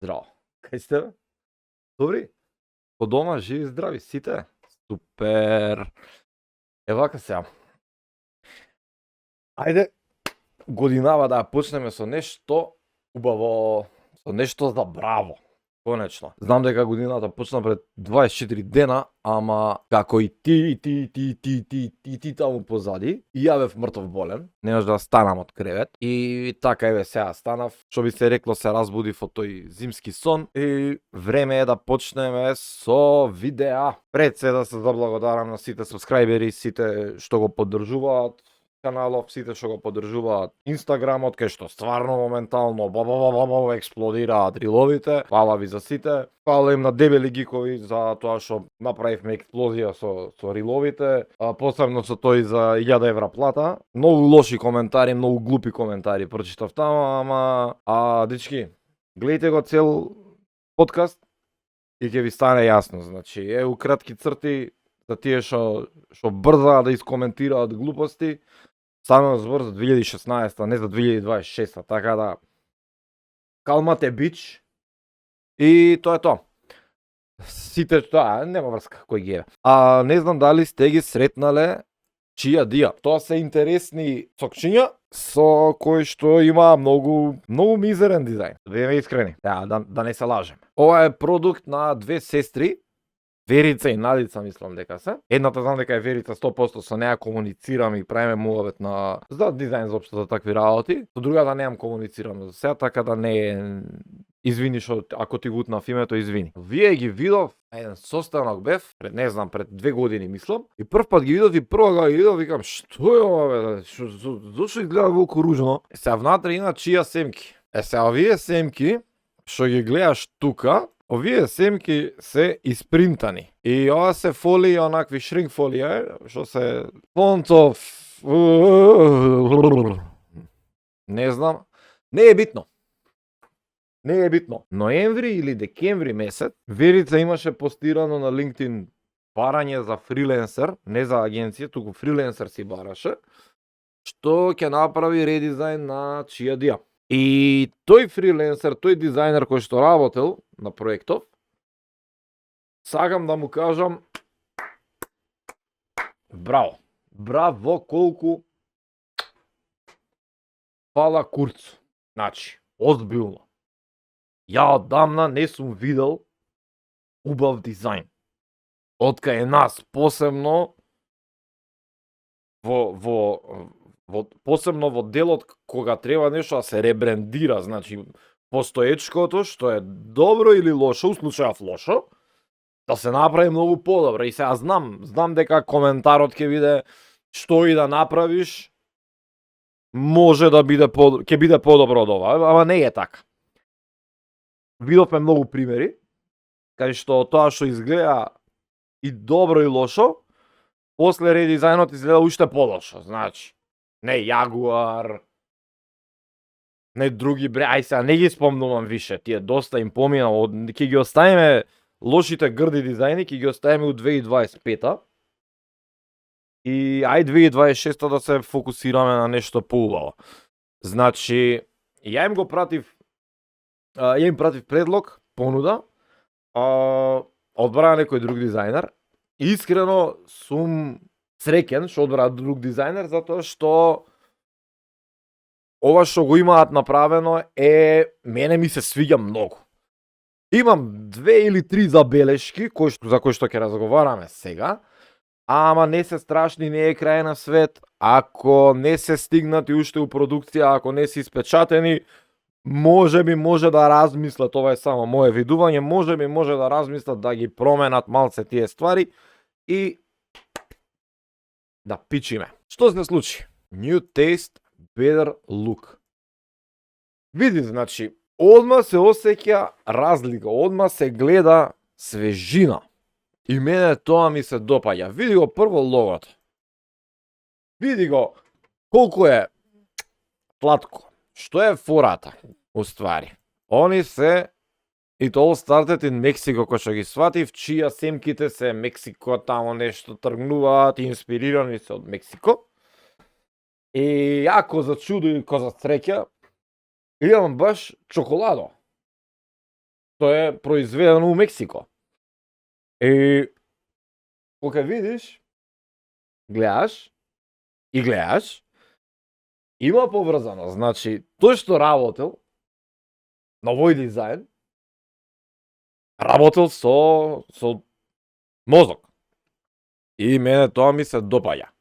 Здраво. Кај сте, бе? Добри? По дома, живи, здрави, сите? Супер. Вака сега. Ајде, годинава да ја почнеме со нешто убаво, со нешто за браво. Конечно. Знам дека годината почна пред 24 дена, ама како и ти таму позади, и ја бев мртов болен, не може да станам од кревет, и така еве сега станав, што би се рекло се разбудив од тој зимски сон, и време е да почнеме со видеа. Пред се да се заблагодарам на сите сабскрајбери, сите што го поддржуваат каналов, сите што го поддржуваат Инстаграмот, кај што стварно моментално експлодираат риловите. Фала ви за сите. Фала им на Дебели Гикови за тоа што направивме експлозија со риловите, посебно со тој за 1000 евра плата. Многу лоши коментари, многу глупи коментари прочитав таму, ама дечки, гледайте го цел подкаст и ќе ви стане јасно. Значи, у кратки црти за тие што брзаат да искоментираат глупости, станува збор за 2016, не за 2026, така да калмате бич и тоа е тоа. Сите тоа, нема врска кој ги е. Не знам дали сте ги сретнале Чија Дија. Тоа се интересни сокчиња со кои што има многу мизерен дизајн. Да бидеме искрени, да не се лажеме. Ова е продукт на две сестри, Верица и Надица, мислам дека се. Едната знам дека е Верица 100%, со неа комуницирам и правиме муавет за дизајн заопшто за такви работи. Со другата немам комуницирам за сега, така да не извини што ако ти гутнав името, извини. Вие ги видов, еден состанок бев, пред 2 години мислам, и прв пат ги видов и прво ги видов, викам што е ова бе, зошто изгледа волку ружно. Сега внатре има чија семки. Сега овие семки што ги гледаш тука, овие семки се испринтани. И ова се фолии, онакви шринк фолија, што се фонтов... Не знам. Не е битно. Ноември или декември месец, Верица имаше постирано на LinkedIn барање за фриленсер, не за агенција, туку фриленсер си бараше, што ќе направи редизајн на Чија Дија. И тој фриленсер, тој дизајнер кој што работел на проектов, сакам да му кажам браво, колку фала Курц. Значи, озбилно. Ја одамна не сум видел убав дизајн. Откај е нас, посебно посебно во делот кога треба нешто да се ребрендира, значи постоечкото што е добро или лошо, у случајов лошо, да се направи многу подобро. И сега знам дека коментарот ќе биде што и да направиш може да биде ќе биде подобро од ова, ама не е така. Видовме многу примери кај што тоа што изгледа и добро и лошо, после редизајнот изгледа уште полошо. Значи, не Јагуар, не други ај сега не ги спомнувам више, тие доста им помина, ќе ги оставиме лошите грди дизајни, ќе ги оставиме у 2025-та. И ај 2026-та да се фокусираме на нешто поубаво. Значи, ја им пратив предлог, понуда, одбра некој друг дизајнер. Искрено сум среќен што одбра друг дизајнер, затоа што ова што го имаат направено мене ми се свиѓа многу. Имам 2 или 3 забелешки за кои што ќе разговараме сега, ама не се страшни, не е крај на свет. Ако не се стигнати уште у продукција, ако не се испечатени, може да размислат, ова е само мое видување, може да размислат да ги променат малце тие ствари и да пичиме. Што се случи? New taste, better look. Види, значи, одма се осеќа разлика, одма се гледа свежина. И мене тоа ми се допаѓа. Види го прво логото. Види го колку е платко. Што е фората, уствари? Они се It all started in Mexico, кој што ги сватив, чија семките се Мексико, тамо нешто тргнуваат, инспирирани се од Мексико. И ја ко за чудо и ко за среќа, имам баш чоколадо. што е произведено у Мексико. И кога видиш, гледаш, има поврзано. Значи, тој што работел на овој дизајн, работел со мозок. И мене тоа ми се допаѓа.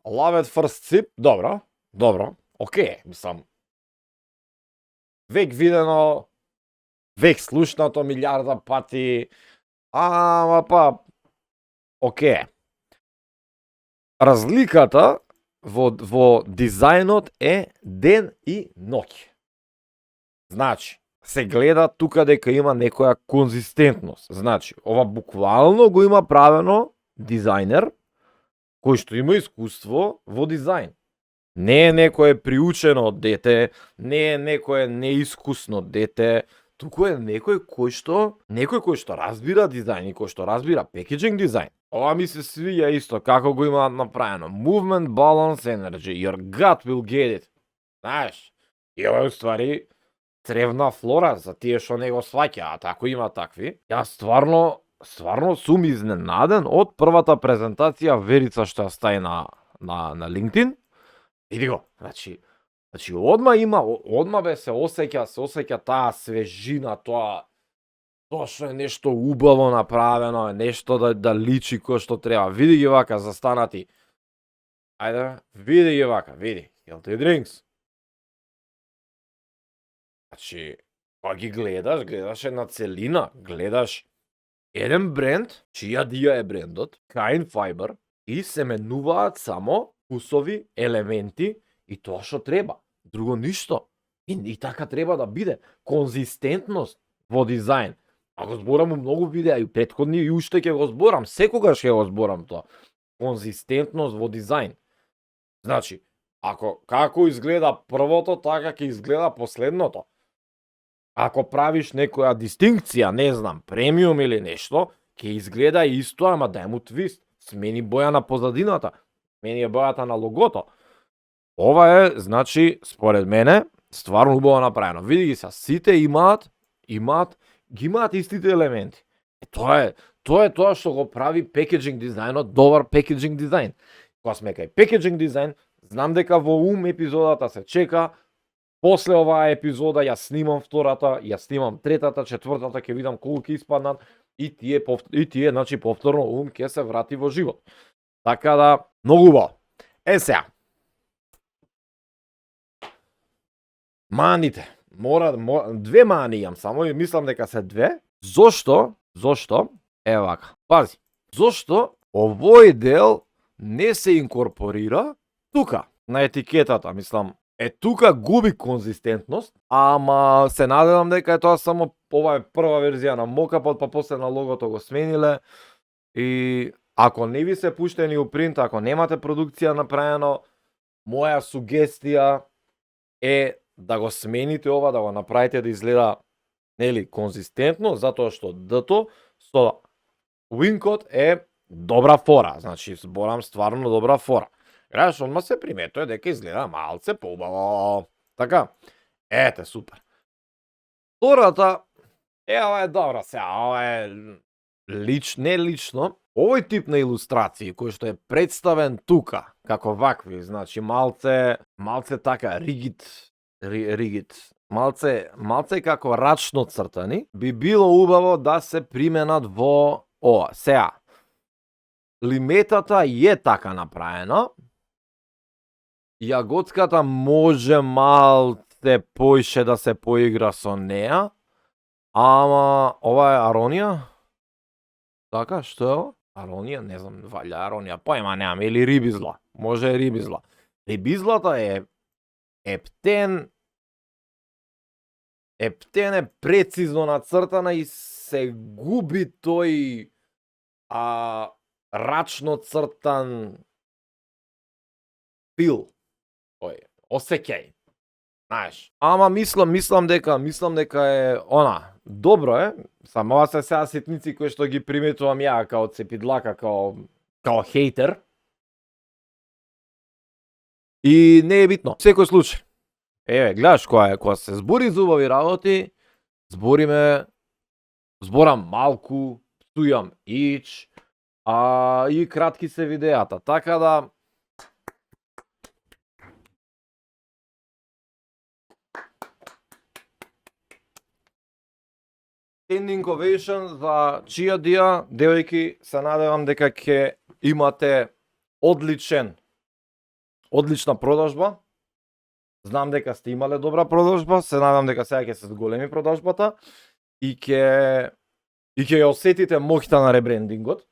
Love at first sip, добро, окей, мислам. Век видено, век слушнато милиарда пати, ама па, окей. Разликата во дизајнот е ден и ноќ. Значи, се гледа тука дека има некоја конзистентност. Значи, ова буквално го има правено дизајнер кој што има искуство во дизајн. Не е некое приучено дете, не е некое неискусно дете, туку е некој кој што разбира дизајн и кој што разбира пекеджинг дизајн. Ова ми се свиѓа исто како го има направено. Movement, balance, energy. Your gut will get it. Знаеш, и ова е ствари цревна флора за тие што не го сваќаат, ако има такви. Јас стварно сум изненаден од првата презентација Верица што ја стаи на LinkedIn. Иди го, значи одма се осеќа таа свежина, тоа што е нешто убаво направено, е нешто да личи кој што треба. Види ги вака застанати. Ајде, види ги вака, види. Healthy drinks. Значи, кога ги гледаш една целина, гледаш еден бренд, чија дија е брендот, Kind Fiber, и се менуваат само вкусови елементи и тоа што треба. Друго ништо. И така треба да биде. Конзистентност во дизајн. А го зборам у многу видеа и претходни и уште ќе го зборам. Секогаш ќе го зборам тоа. Конзистентност во дизајн. Значи, како изгледа првото, така ќе изгледа последното. Ако правиш некоја дистинкција, не знам, премиум или нешто, ќе изгледа исто, ама дај му твист. Смени боја на позадината, смени бојата на логото. Ова е, значи, според мене, стварно убаво направено. Види ги се, сите имаат истите елементи. Тоа е тоа што го прави пекеджинг дизајнот добар пекеджинг дизајн. Кога сме кај пекеджинг дизајн, знам дека во епизодата се чека. После оваа епизода ја снимам втората, ја снимам третата, четвртата, ќе видам колку ќе испаднат и тие, значи повторно ќе се врати во живот. Така да, многу убаво. Сега. Маните. Две мани имам само и мислам дека се две. Зошто? Вака. Пази. Зошто овој дел не се инкорпорира тука на етикетата, мислам. Тука губи конзистентност, ама се надевам дека е тоа само ова е прва верзија на мокапот, па после на логото го смениле. И ако не ви се пуштени у принт, ако немате продукција направено, моја сугестија е да го смените ова, да го направите да изгледа конзистентно, затоа што д-то со Wingcode е добра фора, значи зборам стварно добра фора. Гледаш, одма се приметува дека изгледа малце поубаво. Така, ете, супер. Втората, ова е добра сега, ова е не лично, овој тип на илустрации кој што е представен тука, како вакви, значи малце така ригид, малце како рачно цртани, би било убаво да се применат во ова. Сега, лиметата е така направена, јагоцката може малце поише да се поигра со неа, ама ова е аронија? Така, што е ова? Аронија, не знам, валја аронија, појма немам, или рибизла, може е рибизла. Рибизлата е ептен е прецизно нацртана и се губи тој рачно цртан фил. Осеќај. Знаеш. Ама мислам дека е добро е. Само ова се сега ситници кои што ги приметувам ја као цепидлака, као хейтер. И не е битно. Секој случај. Еве, гледаш кога се збори за убави работи, зборам малку, псујам ич, и кратки се видеата. Така да standing ovation за Чијадија, девојки, се надевам дека ќе имате одлична продажба. Знам дека сте имале добра продажба, се надевам дека сега ќе се зголеми продажбата и ќе ја осетите моќта на ребрендингот.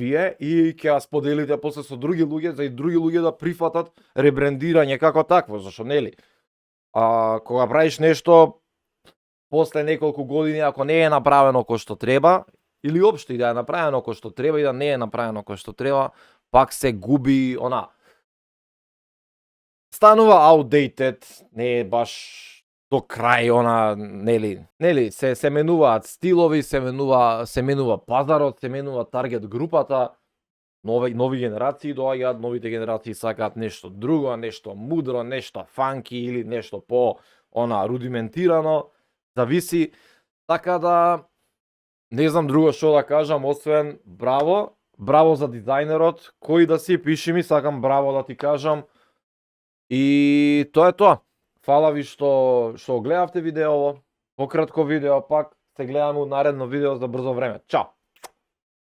Вие и ќе ја споделите после со други луѓе, за и други луѓе да прифатат ребрендирање како такво, зашто нели? Кога правиш нешто после неколку години, ако не е направено кој што треба, или општо и да е направено кој што треба и да не е направено кој што треба, пак се губи станува outdated, не е баш до крај нели, се менуваат стилови, се менува пазарот, се менува таргет групата, нови генерации доаѓаат, новите генерации сакаат нешто друго, нешто мудро, нешто фанки или нешто по рудиментирано, зависи, така да не знам друго што да кажам, освен браво за дизајнерот, кој да си, пиши ми, сакам браво да ти кажам. И тоа е тоа. Фала ви што гледавте видеово, пократко видео пак, се гледаме у наредно видео за брзо време. Чао!